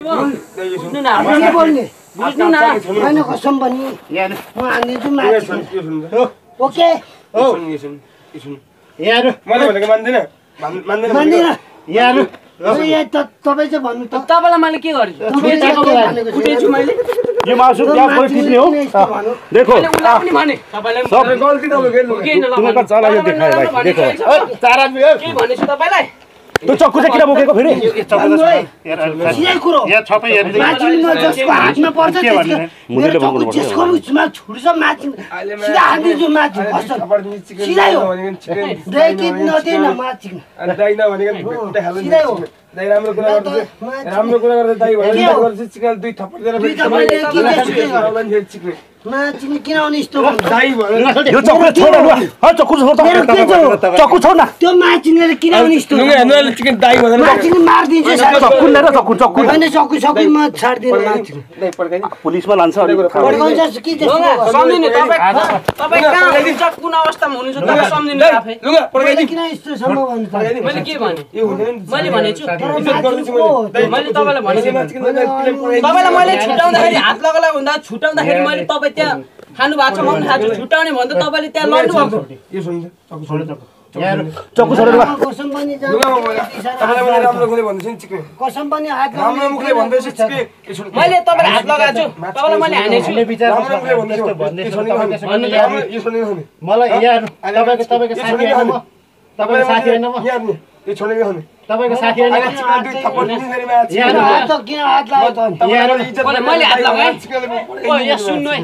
बुझ्नु न के बोल्ने बुझ्नु न हैन कसम पनि म हान्दिन्छु माथि ओके यार मैले भनेको मान्दिन मान्दिन यार तपाईँ चाहिँ भन्नु त तपाईलाई मैले के गरेछु उठेछु मैले यो मासु प्याज पनि टिप्ने हो देखो उलाई पनि भने तपाईलाई सब गल्ती तपाईँको तिमीको चला यो देखाए भाइ देखो चार आदमी के भनेछु तपाईलाई त्यो चक्कु चाहिँ किन बोकेको फेरि सिधै कुरो यहाँ छपै हेर्दै माथिमा जसको हातमा पर्छ मेरो चक्कु जसको उचमा छुट्छ माथि सिधा हान्दिन्छु माथि सिधै हो दही किट नदिन माथि दाइ नभनेको सिधै हो दाइ राम्रो कुरा गर्दा दाइ भने चिकन दुई थप्पड दिएर चिक्ने माथि किन आउने यस्तो दाइ भने यो चक्कु छोड न ह चक्कु छोड चक्कु छोड न त्यो माथिले किन आउने यस्तो लुगा चिकन दाइ भनेर माथिले मार्दिन्छ चक्कु लिएर चक्कु हैन चक्कु म छाड्दिन माथि दाइ पड्काइ पुलिसमा लान्छ अनि पड्काउँछ के जस्तो सम्झिनु तपाई कहाँ हुनुहुन्छ कुन अवस्थामा हुनुहुन्छ तपाई सम्झिनु आफै लुगा पड्काइ किन यस्तो सम्भव हुन्छ मैले के भने यो हुँदैन मैले भनेछु इज्जत गर्छु मैले तपाईलाई भनेछु तपाईलाई मैले छुटाउँदाखेरि हात लगाला भन्दा छुटाउँदाखेरि मैले तपाई त्यहाँ खानु भएको छ म खान्छु छुटाउने भन्दा तपाईले त्यहाँ लड्नु भएको यो सुन्छ चक्कु छोड चक्कु छोडेर कसम पनि तपाईलाई मैले राम्रो कुरा भन्दैछु नि चिक्ने कसम पनि हात राम्रो मुखले भन्दैछु चिक्ने मैले तपाईलाई हात लगाएको छु तपाईलाई मैले हानेछु राम्रो मुखले भन्दैछु यो सुनिन मलाई यार तपाईको साथी हैन म तपाईको साथी हैन म यो छोडेको हो नि तपाईको साथी हैन दुई थप्पड दिनेरी मा यार हात त किन हात लाग्यो त यार मैले हात लगाएँ ओ यहाँ सुन्नु है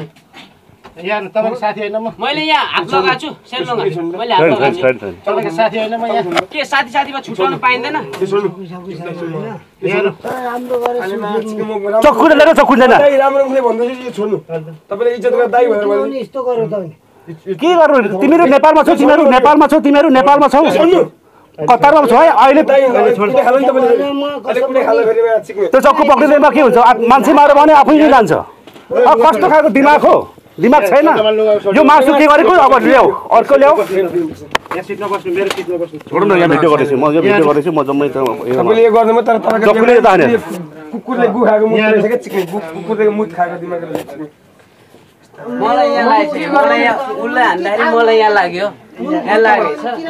यार तपाईको साथी हैन म मैले यहाँ हात लगाएको छु सेलमा मैले हात लगाएको छु तपाईको साथी हैन म यहाँ के साथीमा छुटाउन पाइँदैन यार राम्रो गरे चक्कुले लिएर चक्कु छैन दाइ राम्रो मुखले भन्दैछु यो छोड्नु तपाईले इज्जत गरेर दाइ भनेर पनि यस्तो गर्यो त के गर्नु तिमीहरु नेपालमा छौ तिमीहरु नेपालमा छौ कतारमा छौ है अहिले छोड्दै खानु तपाईले अहिले कुनै खाला फेरि मा चिक्ने त्यो चक्कु पक्रिँदैमा के हुन्छ मान्छे मार्यो भने आफै नै लान्छ कस्तो खालको दिमाग हो दिमाग छैन यो मासु के गरेको अब ल्याऊ अर्को ल्याऊ यहाँ सिटमा बस्नु मेरो सिटमा बस्नु छोड्नु न यहाँ भिडियो गर्दैछु म यो भिडियो गर्दैछु म जम्मै तपाईले यो गर्नुमा तर तपाईको चक्कुले त हाने कुकुरले गु खाएको मुख रहेछ के चिक्ने कुकुरले मुख खाएको दिमागले चिक्ने मलाई यहाँ लाग्यो मलाई यहाँ उल्ले हान्दाखेरि मलाई यहाँ लाग्यो यहाँ लागेछ अनि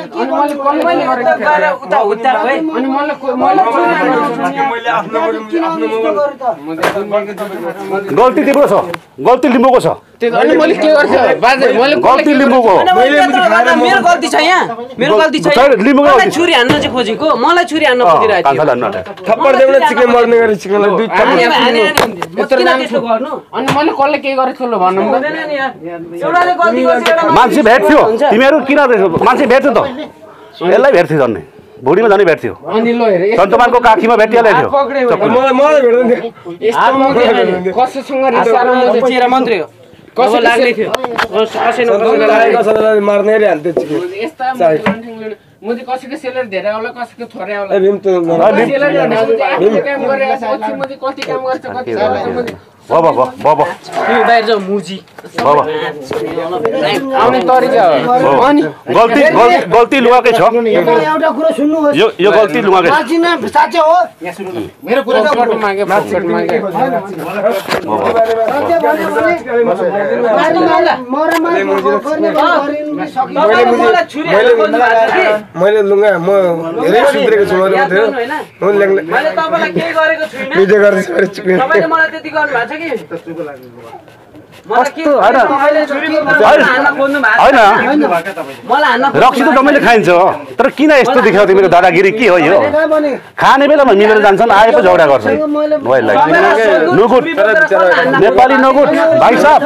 मैले गरेर उता उता भए अनि मैले आफ्नो गल्ती तिम्रो छ गल्ती लिम्बुको छ अनि मैले के गर्छु बाजे मैले गल्ती लिम्बुको मेरो गल्ती छ यहाँ मेरो गल्ती छैन मलाई छुरी हान्न चाहिँ खोजेको मलाई छुरी हान्न खोजिरहेको थियो थप्पड देउले चिक्ने मर्ने गरी चिक्नेलाई दुई यत्रो नाम त्यस्तो गर्नु अनि मैले कसले के गरेको ल भन्नु एउटाले गल्ती गर्छ एउटा मान्छे भेट्थ्यो तिमीहरु किन मान्छे भेट्थ्यो त यसलाई भेट्थ्यो झन्नै भुडीमा झनै भेट्थ्यो अनि ल हेरे सन्तमानको काखीमा भेटिहाल्यो मलाई भेट्दैन यस्तो मन्त्री कसैसँग रिसाएर म चेरा मन्त्री हो कसो लाग्ने थियो कसैलाई मार्ने रे हाल्दै चिक्ने यस्ता म चाहिँ कसैको सेलर धेरै आउला कसैको थोरै आउला भीम त काम गरेछ म चाहिँ कति काम गर्छ कति बाबा त्यो बाहिर जाऊ मुजी बाबा आउने तरिका हो अनि गल्ती लुगाकै छ एउटा कुरा सुन्नुहोस् यो गल्ती लुगाकै छ माथि न साच्चै हो यहाँ सुन्नु न मेरो कुरा फोटो मागे फोटो मागे मैले लुगा म धेरै सुध्रेको छु मैले तपाईलाई के गरेको छुइनँ भिडियो गर्दै चिक्ने तपाईले मलाई त्यति गर्नु भएको छ कि कस्तो होइन रक्सी त जम्मैले खाइन्छ तर किन यस्तो देखाउ तिमीको दादागिरी के हो यो खाने बेलामा मिलेर जान्छन् आए पो झगडा गर्छन् नुगुट नेपाली नुगुट भाइ साहब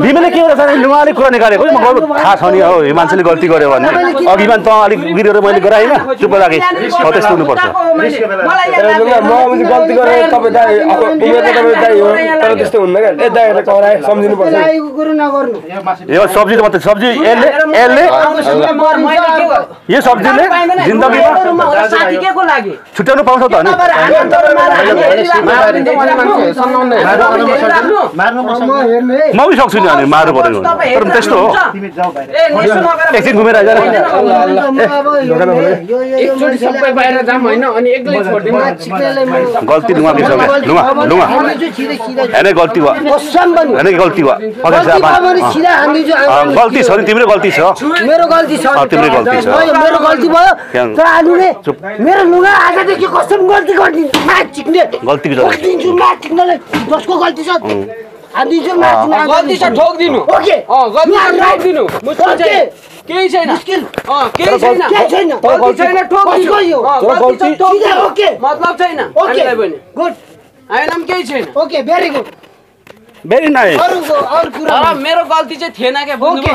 भीमले के गर्छ लुगाले कुरा निकालेको म थाहा छ नि हो यो मान्छेले गल्ती गर्यो भने अघि त अलिक गिरेर मैले गराएँ होइन चुप लागे हो त्यस्तो हुनुपर्छ म गल्ती गरेँ तपाईँ दाइ हो तर त्यस्तो हुन्न भन्नु क्या ए दाइहरुले कराए सम्झिनु पर्छ लागेको कुरो नगर्नु यो सब्जी त मात्रै सब्जी यसले यो सब्जीले जिन्दगीमा साथी के को लागि छुट्याउनु पाउँछ त अनि म पनि सक्छु नि अनि मार्नु पर्यो तर त्यस्तो हो एकछिन घुमेर आइज एकचोटि सबै बाहिर जाम हैन अनि एक्लै छोड्दिनु गल्ती लुगा लुगा हैन गल्ती भयो हैन गल्ती भयो गल्ती छ नि तिम्रो गल्ती छ मेरो गल्ती छ तिम्रो गल्ती छ मेरो गल्ती भयो तर आलुले मेरो लुगा आजदेखि कसम गल्ती गरिदिन्छु माछ चिक्ने गल्ती दिन्छु माछ चिक्नलाई जसको गल्ती छ हान्दिन्छु माछ गल्ती छ ठोक्दिनु ओके गल्ती छ ठोक्दिनु मुस्किल छैन केही छैन केही छैन गल्ती छैन ठोक्दिनु गल्ती छ ओके मतलब छैन हामीलाई पनि गुड हामीलाई केही छैन okay very good very nice अरु कुरा तर मेरो गल्ती चाहिँ थिएन के बुझ्नु